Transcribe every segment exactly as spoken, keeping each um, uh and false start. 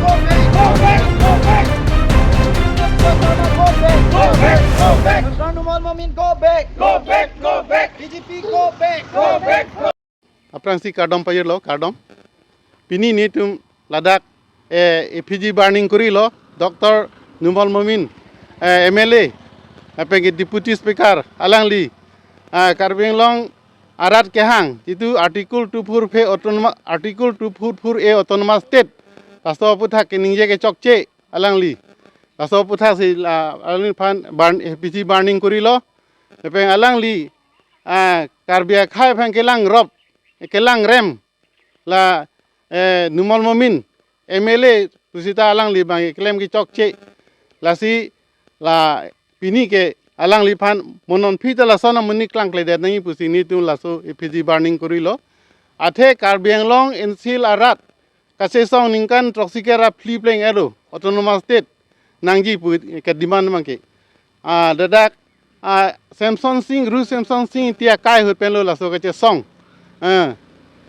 Go back, go back, go back. Doctor Numal Momin, go back. Go back, go back. B J P, go back. Go back. Aphrangsi kardom pajirlo, kardom. Pini nelitum ladak, eh, effigy burning korilo, Doctor Numal Momin, eh, M L A, lapen ke Deputy Speaker, alangli, ah, Karbi Anglong arat kehang, jitu Article two four four A Autonomous, Article two four four A Autonomous State, laso aputhak keningje kechokche, alangli. Laso aputhak si la, alangliphan burn, effigy burning korilo. Lapen alangli, ah, Karbi akhei aphan kelangrop, kelangrem, la, eh, Numal Momin, M L A, pusita alangli abang keklem kechokche. Lasi, la, pini ke alangliphan mo non aphi ta lason amonit klangkledet nangji pusi nelitum laso effigy burning korilo. Athe Karbi Anglong N C L arat kachesong ningkan throksi ke ra phli pleng ero Autonomous State nangji pu ke demand abang ke. Ah, ladak, ah, Semson Sing, Ru Semson Sing ti akai ahut penlo laso kachesong. Ah,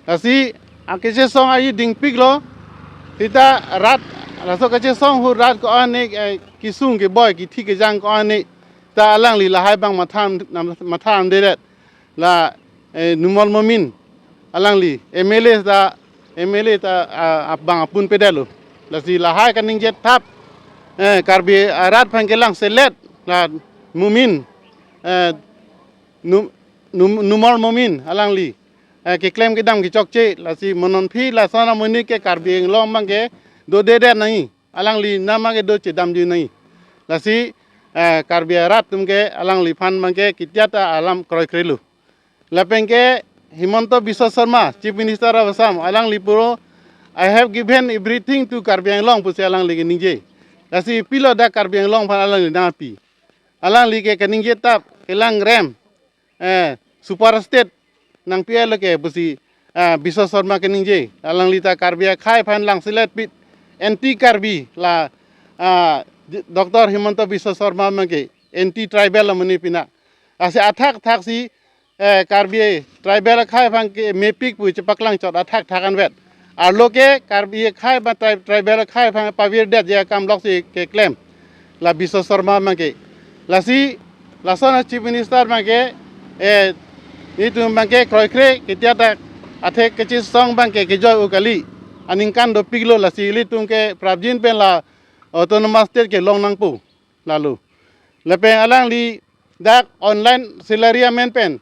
lasi, ah, kachesong aji dingpiklo, sita rat, laso kachesong ahut rat ko-an ne, eh, kesung keboi, kethi kejang ko-an ne, ta alangli lahai abang matha, matha amdedet. La, eh, Numal Momin, alangli, M L A ta, M L A ta, ah, abang apun pedetlo. Lasi lahai kaningje thap, eh, Karbi arat aphan kelangselet, la Momin, eh, Num-, Num-, Numal Momin, alangli, eh, keklem kedam kechokche, lasi mo non aphi lason amonit ke Karbi Anglong abang ke dodedet nangji. Alangli nangma kedo chedamji nangji. Lasi, eh, Karbi arat atum ke alangliphan abang ke ketia ta alam kroikrelo. Lapen ke Himanta Biswa Sarma, Chief Minister of Assam, alangli pulo, "I have given everything to Karbi Anglong," pusi alangli keningje. Lasi pilo dak Karbi Anglong aphan alangli nangpi? Alangli ke keningje thap, kelangrem, eh, super state nangpi-etlo ke pusi, ah, Biswa Sarma keningje. Alangli ta Karbi akhei aphan langselet pit, anti Karbi la, ah, Doctor Himanta Biswa Sarma abang ke anti tribal amonit pina. Lasi athakthak si, eh, Karbi tribal akhei aphan ke mepik pu chepaklang chot athakthak anvet. Arlo ke Karbi akhei ba tri-, tribal akhei aphan pavirdetji akam loksi keklem. La Biswa Sarma abang ke. Lasi, lason a Chief Minister abang ke, eh, nelitum abang ke kroikre, ketia ta athe kachesong abang ke kejoi-o kali. Aningkan dopiklo lasi ilitum ke prapjin pen la Autonomous State kelong nangpo. Lalo. Lapen alangli dak online salary amen pen.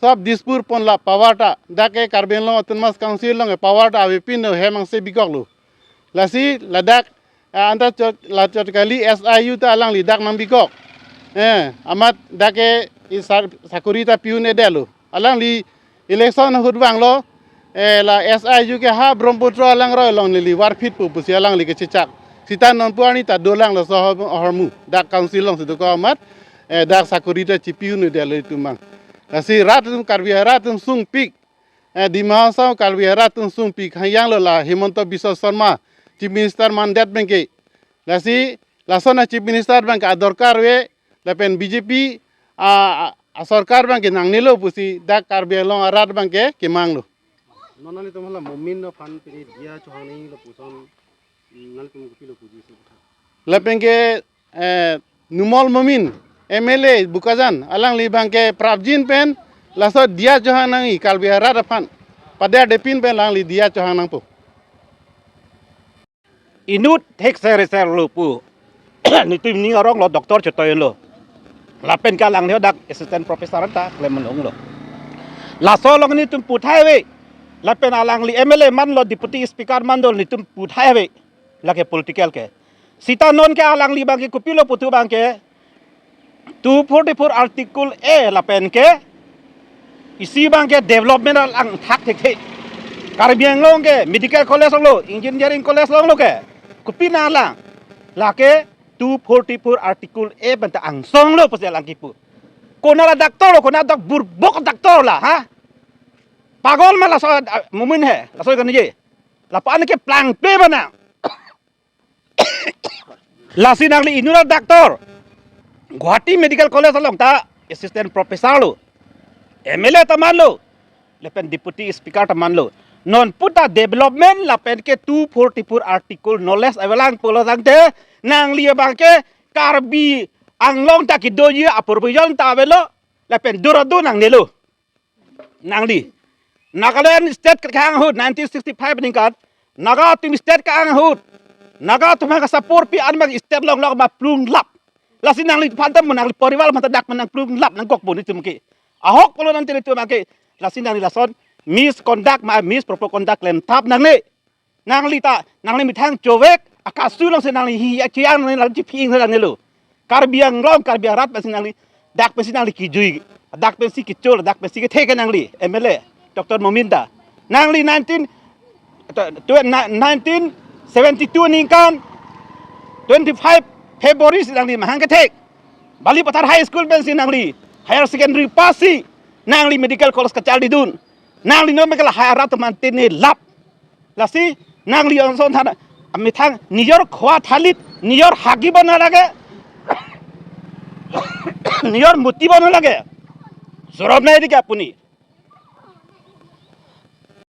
Sob Dispur pon la power ta. Dak ke Karbi Anglong Autonomous Council along ke power ta avepin lo, hem angse bikoklo. Lasi ladak, eh, anta chot, la chot kali S I U ta alangli dak nangbikok. Eh, amat dak ke i sar-, sakori ta pi-un-edetlo. Alangli election ahut vanglo, eh, la S I U ke ha Brahmaputra alangroi along neli varphitpo pusi alangli kechechak. Sita non pu arni ta dolang laso ahor-, ahormu. Dak council alongsi dokok amat, eh, dak sakori ta chipi-un-edetlo itum abang. Lasi rat atum Karbi rat atum sungpik. Eh, Dima Hasao Karbi rat atum sungpik. Hajanglo la Himanta Biswa Sarma, Chief Minister mandet abangke. Lasi lason a Chief Minister abangke adorkar ave, lapen B J P a, a, asorkar abangke nangnelo pusi dak Karbi Anglong arat abangke kemanglo. Non nanglitum hala Momin aphan pini diya chohang nanglo puson, nanglitum kopilo puji si kotha. Lapenke, eh, Numal Momin, M L A Bokajan, alangli abangke prapjin pen laso diya chohang nangji Karbi arat aphan. Paderdepin pen alangli diya chohang nangpo. Inut thek sere serlo pu. Netum ning aronglo, doctor chetoilo. Lapenke alangli dak assistant professor ta klem longlo. Laso along netum puthai ave. Lapen alangli M L A manlo, deputy speaker manlo, netum puthai ave. Lake political ke. Sita nonke alangli abangke kopilo puthu abangke two forty-four article A lapenke isi abangke development alang thak thekthe. Karbi Anglong ke medical college longlo, engineering college longlo ke. Kopi nanglang? Lake two forty-four article A pen ta angsonglo pusi alang kipu. Konat a doctor lo, konat dak burbok doctor la, ha? Pagol ma laso, ah, Momin he, laso kan ye. Lapu-an ke plangple bana. Lasi nangli inut a doctor, Guwahati Medical College along ta assistant professor lo, M L A ta manlo, lapen deputy speaker ta manlo. Non puta development lapenke two forty-four article knowledge avelang pulo tangte, nangli abangke Karbi Anglong ta kedoji a provision ta avelo, lapen dura do nangnelo. Nangli Nagaland state kehang ahut nineteen sixty-five aningkan, Naga atum state kehang ahut, Naga atum aphan kasapor pi an abang state longlok ma plunglap. Lasi nangliphan ta mo, nangli porival aphan ta dak ma nangplunglap nangkokpo netum ke. Ahok pulo nang tiri tu abangke. Lasi nangli lason misconduct ma misproper conduct klemthap nangne. Nangli ta, nangli methang chovek akasu alongsi nangli hi achiang nangli lam chiphi ing nangnelo. Karbi Anglong, Karbi arat pensi nangli, dak pensi nangli kijui, dak pensi kichol, dak pensi kethek nangli, M L A, Doctor Momin ta. Nangli nineteen, tu, tu, na, nineteen seventy-two aningkan, twenty-five February si nangli mahang kethek. Balipathar High School pensi nangli higher secondary pass si, nangli medical college kacharlidun. Nangli non mekala higher rat mantene lap. Lasi nangli angsong than amethang nijor khowa thalit, nijor hagi bona lage, nijor muti bona lage. Sorop nai dike apuni.